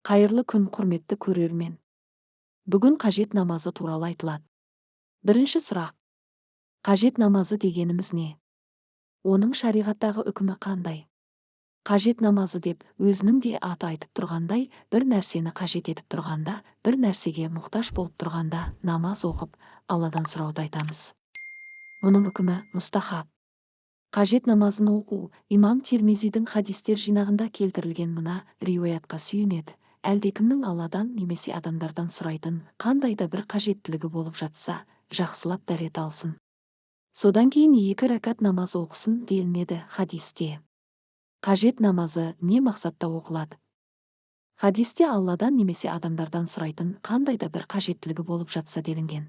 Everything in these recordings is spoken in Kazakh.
Қайырлы күн, құрметті көрермен! Бүгін қажет намазы туралы айтылады. Бірінші сұрақ. Қажет намазы дегеніміз не? Оның шариғаттағы үкімі қандай? Қажет намазы деп, өзінің де аты айтып тұрғандай, бір нәрсені қажет етіп тұрғанда, бір нәрсеге мұқтаж болып тұрғанда намаз оқып, Алладан сұрауды айтамыз. Мұның үкімі мұстахаб. Қажет намазын оқу имам Тирмизидің хадистер жинағында келтірілген мына риуаятқа сүйенеді: әлдекімнің Алладан немесе адамдардан сұрайтын қандай да бір қажеттілігі болып жатса, жақсылап дәрет алсын, содан кейін екі рәкат намаз оқысын, делінеді хадисте. Қажет намазы не мақсатта оқылады? Хадисте Алладан немесе адамдардан сұрайтын қандай да бір қажеттілігі болып жатса делінген.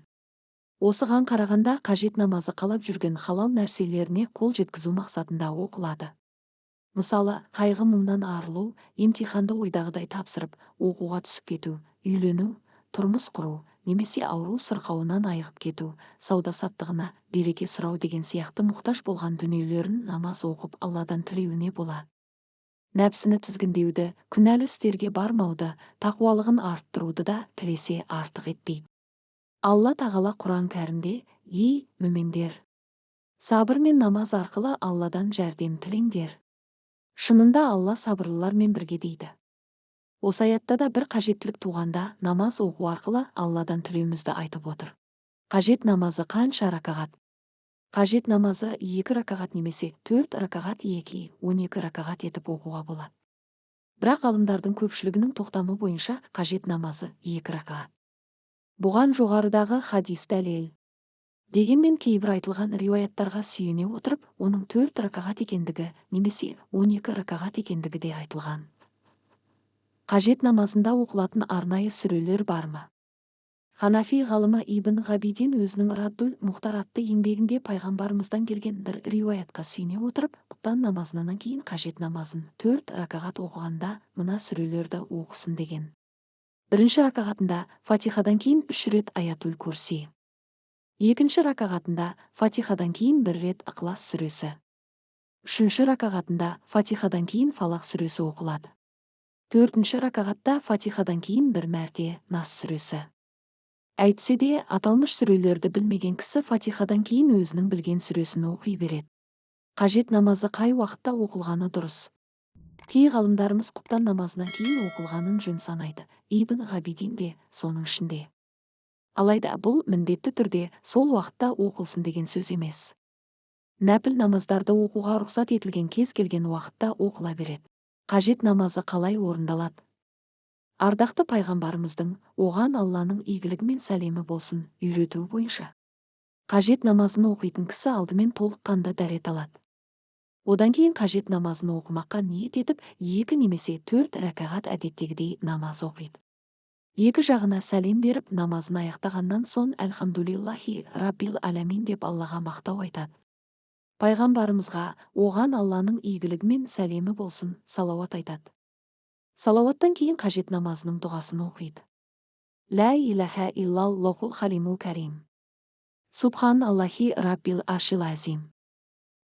Осыған қарағанда, қажет намазы қалап жүрген халал нәрселеріне қол жеткізу мақсатында оқылады. Мысалы, қайғы мұңнан арылу, емтиханды ойдағыдай тапсырып, оқуға түсіп кету, үйлену, тұрмыс құру немесе ауру сырқауынан айығып кету, сауда саттығына береке сұрау деген сияқты мұқтаж болған дүниелерін намаз оқып, Алладан тілеуіне болады. Нәпсіні тізгіндеуді, күнәлі істерге бармауды, тақуалығын арттыруды да тілесе, артық етпейді. Алла Тағала Құран Кәрімде: «Ей, мүминдер, сабыр мен намаз арқылы Алладан жәрдем тілеңдер. Шынында Алла сабырлылармен бірге», – дейді. Осы аятта да бір қажеттілік туғанда намаз оқу арқылы Алладан тілеуімізді айтып отыр. Қажет намазы қанша ракағат? Қажет намазы екі ракағат немесе төрт ракағат, 2, 12 ракағат етіп оқуға болады. Бірақ ғалымдардың көпшілігінің тоқтамы бойынша, қажет намазы екі ракағат. Бұған жоғарыдағы хадис дәлел. Дегенмен кейбір айтылған риуаяттарға сүйене отырып, оның төрт ракағат екендігі немесе 12 ракағат екендігі де айтылған. Қажет намазында оқылатын арнайы сүрелер бар ма? Ханафи ғалымы Ибн Ғабидин өзінің Раддул Мұхтар атты еңбегінде пайғамбарымыздан келген бір риуаятқа сүйене отырып, құптан намазынан кейін қажет намазын төрт ракағат оқығанда мына сүрелерді оқысын деген. Бірінші ракағатында Фатихадан кейін үш рет Аятул Курси, екінші ракағатында Фатихадан кейін бір рет Ықылас сүресі, үшінші ракағатында Фатихадан кейін Фалақ сүресі оқылады, төртінші ракағатта Фатихадан кейін бір мәрте Нас сүресі. Әйтсе де, аталмыш сүрелерді білмеген кісі Фатихадан кейін өзінің білген сүресін оқи береді. Қажет намазы қай уақытта оқылғаны дұрыс? Кей ғалымдарымыз құптан намазынан кейін оқылғанын жөн санайды, Ибн Ғабидин де соның ішінде. Алайда бұл міндетті түрде сол уақытта оқылсын деген сөз емес. Нәпіл намаздарды оқуға рұқсат етілген кез келген уақытта оқыла береді. Қажет намазы қалай орындалады? Ардақты пайғамбарымыздың, оған Алланың игілігі мен сәлемі болсын, үйретуі бойынша, қажет намазын оқитын кісі алдымен толыққанды дәрет алады. Одан кейін қажет намазын оқымаққа ниет етіп, екі немесе төрт рәкағат әдеттегідей намаз оқиды. Екі жағына сәлем беріп, намазын аяқтағаннан соң «Әлхамдулиллахи раббил аламин» деп Аллаға мақтау айтады. Пайғамбарымызға, оған Алланың игілігі мен сәлемі болсын, салауат айтады. Салауаттан кейін қажет намазының дұғасын оқиды: «Лә илаха иллаллахул халимул кәрим, субхан аллахи раббил аршил азим,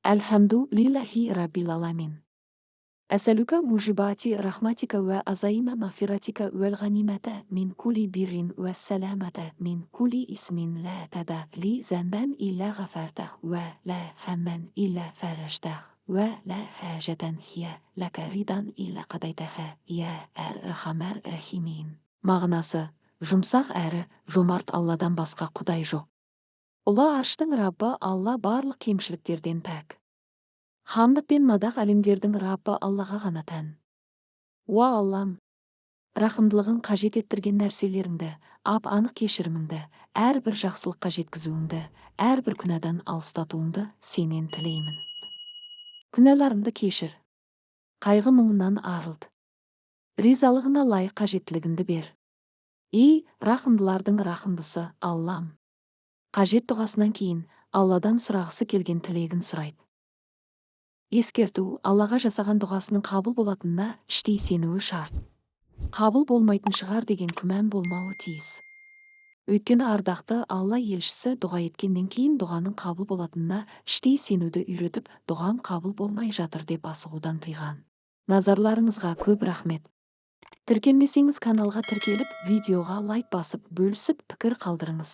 әлхамду лиллахи раббил аламин, әсәлүкә мужибати рахматика уә азаима мағфиратика уәл ғанимата мин кули биррин уә сәламата мин кули исмин, лә тада ли зәнбән илля ғафартах, уә лә хаммән илля фәрәжтах, уә лә хәжәтән хия ләкә ридан илля қадайтаха, я әр-рахамәр рахимин». Мағынасы: жұмсақ әрі жомарт Алладан басқа құдай жоқ. Ұлы арштың Раббы Алла барлық кемшіліктерден пәк. Хамд пен мадақ әлемдердің Раббы Аллаға ғана тән. Уа Аллам, рақымдылығың қажет еттірген нәрселеріңді, ап анық кешіріміңді, әрбір жақсылыққа жеткізуіңді, әрбір күнәдан алыстатуыңды сенен тілеймін. Күнәларымды кешір, қайғы мұңынан арылт, ризалығына лайық қажеттілігімді бер, ей, рақымдылардың рақымдысы Аллам! Қажет дұғасынан кейін Алладан сұрағысы келген тілегін сұрайды. Ескерту: Аллаға жасаған дұғасының қабыл болатынына іштей сенуі шарт. Қабыл болмайтын шығар деген күмән болмауы тиіс. Өйткені ардақты Алла елшісі дұға еткеннен кейін дұғаның қабыл болатынына іштей сенуді үйретіп, дұғам қабыл болмай жатыр деп асығудан тыйған. Назарларыңызға көп рахмет! Тіркелмесеңіз, каналға тіркеліп, видеоға лайк басып, бөлісіп, пікір қалдырыңыз.